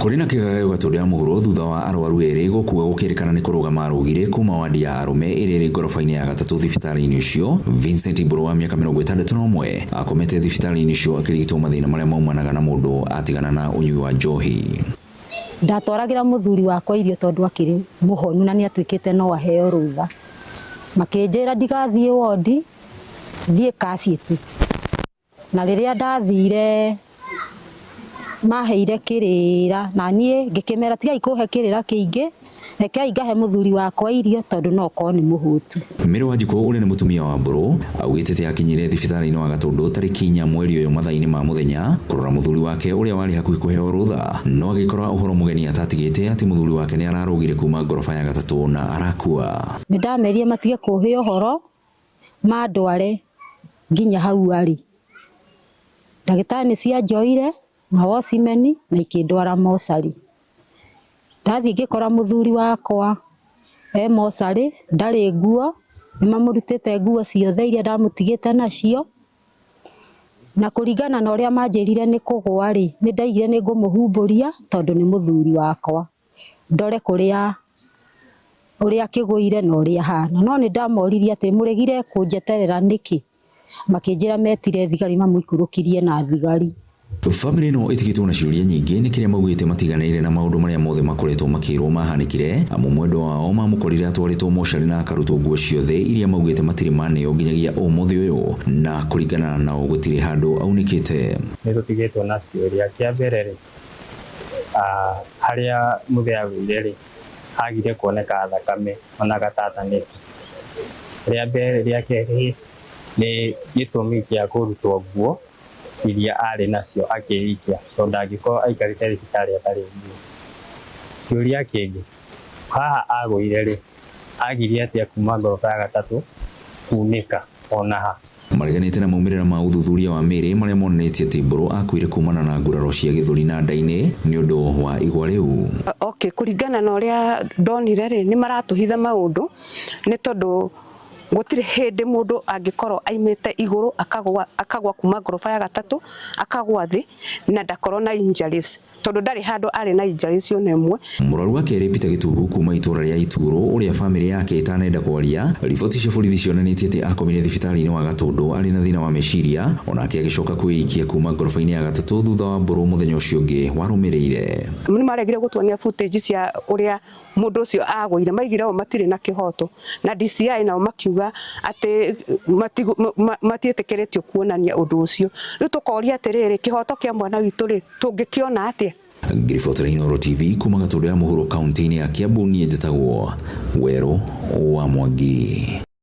Kũrĩ na kĩgagayo Gatũndũ ya mũhuro thutha wa arwaru erĩ gũkua gũkĩrĩkana nĩ kũrũga marũgire kuma wadi ya arũme ĩrĩa ĩrĩ ngoroba-inĩ ya gatatũ thibitarĩ-inĩ ũcio. Vincent Mbũrũ wa mĩaka 61 akomete thibitarĩ-inĩ ũcio akĩrigitwo mathĩna marĩa maumanaga na mũndũ atigana na ũnyui wa njohi. Ndatwaragĩra mũthuri wakwa irio tondũ akĩrĩ mũhonu na nĩ atuĩkĩte no aheo rũtha. Makĩnjĩra ndigathiĩ wondi, thiĩ casualty. Na rĩrĩa ndathire maheire kĩrĩra na niĩ ngĩkĩmera tigai kũhe kĩrĩra kĩingĩ, rekei ngahe mũthuri wakwa irio tondũ no okorwo nĩ mũhũtu. Mary Wanjikũ ũrĩa nĩ mũtumia wa Mbũrũ augĩte atĩ akinyire thibitarĩ-inĩ wa Gatũndũ tarĩki 4 mweri ũyũ mathaa-inĩ ma mũthenya kũrora mũthuri wake ũrĩa warĩ hakuhĩ kũheo rũtha no agĩkora ũhoro mũgeni atatigĩte atĩ mũthuri wake nĩ ararũgire kuma ngoroba ya gatatũ na arakua. Nĩ ndamerire matige kũhe ũhoro mandware nginya hau arĩ. Ndagĩtarĩ nĩ cianjoire na watchman na ikĩndwara mocarĩ. Ndathiĩ ngĩkora mũthuri wakwa e mocarĩ, ndarĩ nguo, nĩ mamũrutĩte nguo ciothe iria ndamũtigĩte nacio. Na kũringana na ũrĩa manjĩrire nĩ kũgũa rĩ, nĩ ndaigire nĩ ngũmũhumbũria tondũ nĩ mũthuri wakwa. Ndore kũrĩa ũrĩa akĩgũire na ũrĩa ahana. No nĩ ndamoririe atĩ mũregire kũnjeterera nĩkĩ? Makĩnjĩra metire thigari mamũikũrũkirie na thigari. Bamĩrĩ ĩno ĩtigĩtwo na ciũria nyingĩ nĩ kĩrĩa maugĩte matiganĩire na maũndũ marĩa mothe makoretwo makĩrwo mahanĩkire amu mwendwa wao mamũkorire atwarĩtwo mocarĩ na akarutwo nguo ciothe iria maugĩte matirĩ maneo nginyagia ũmũthĩ ũyũ na kũringana nao gũtirĩ handũ aunĩkĩte. Nĩ tũtigĩtwo na ciũria. Kĩa mbere rĩ, harĩa mũthee agũire rĩ, agire kuoneka thakame ona gatata nĩkĩ? Rĩa mbere, rĩa kerĩ nĩ gĩtũmi kĩa kũrutwo nguo iria arĩ nacio akĩikia tondũ ndangĩkorwo aikarĩte thibitarĩ atarĩ nguo. Kĩũria kĩngĩ, haha agũire rĩ, agirie atĩa kuma ngoroba ya gatatũ kunĩka ona ha? Mareganĩte na maumĩrĩra ma ũthuthuria wa mĩĩrĩ marĩa monanĩtie atĩ Mbũrũ akuire kumana na nguraro cia gĩthũri na nda-inĩ nĩ ũndũ wa igwa rĩu. Okay, kũringana na ũrĩa ndonire rĩ, nĩ maratũhitha maũndũ nĩ tondũ gũtirĩ hĩndĩ mũndũ angĩkorwo aimĩte igũrũ akagwa, akagwa kuma ngoroba ya gatatũ akagwa thĩ na ndakorwo na injuries tondũ ndarĩ handũ arĩ na injuries ona ĩmwe. Mũrwaru wa kerĩ Peter Gĩtungu kuma itũra rĩa Ituro ũrĩa famĩlĩ yake ĩtanenda kwaria, riboti cia borithi cionanĩtie atĩ akomire thibitarĩ-inĩ wa Gatũndũ arĩ na thĩna wa meciria, onake agĩcoka kwĩikia kuma ngoroba-inĩ ya gatatũ thutha wa Mbũrũ mũthenya ũcio ũngĩ warũmĩrĩire. Nĩ maregire gũtuonia footage cia ũrĩa mũndũ ũcio agũire, maigire o matirĩ na kĩhoto, na DCI nao makiuga atĩ matiĩtĩkĩrĩtio kuonania ũndũ ũcio. Rĩu tũkoria atĩrĩrĩ, kĩhoto kĩa mwana witũ rĩ, tũngĩkĩona atĩa? Ngĩribotera Inooro TV kuma Gatũndũ ya mũhuro kaunti-inĩ ya Kiambu, niĩ njĩtagwo Werũ wa Mwangi.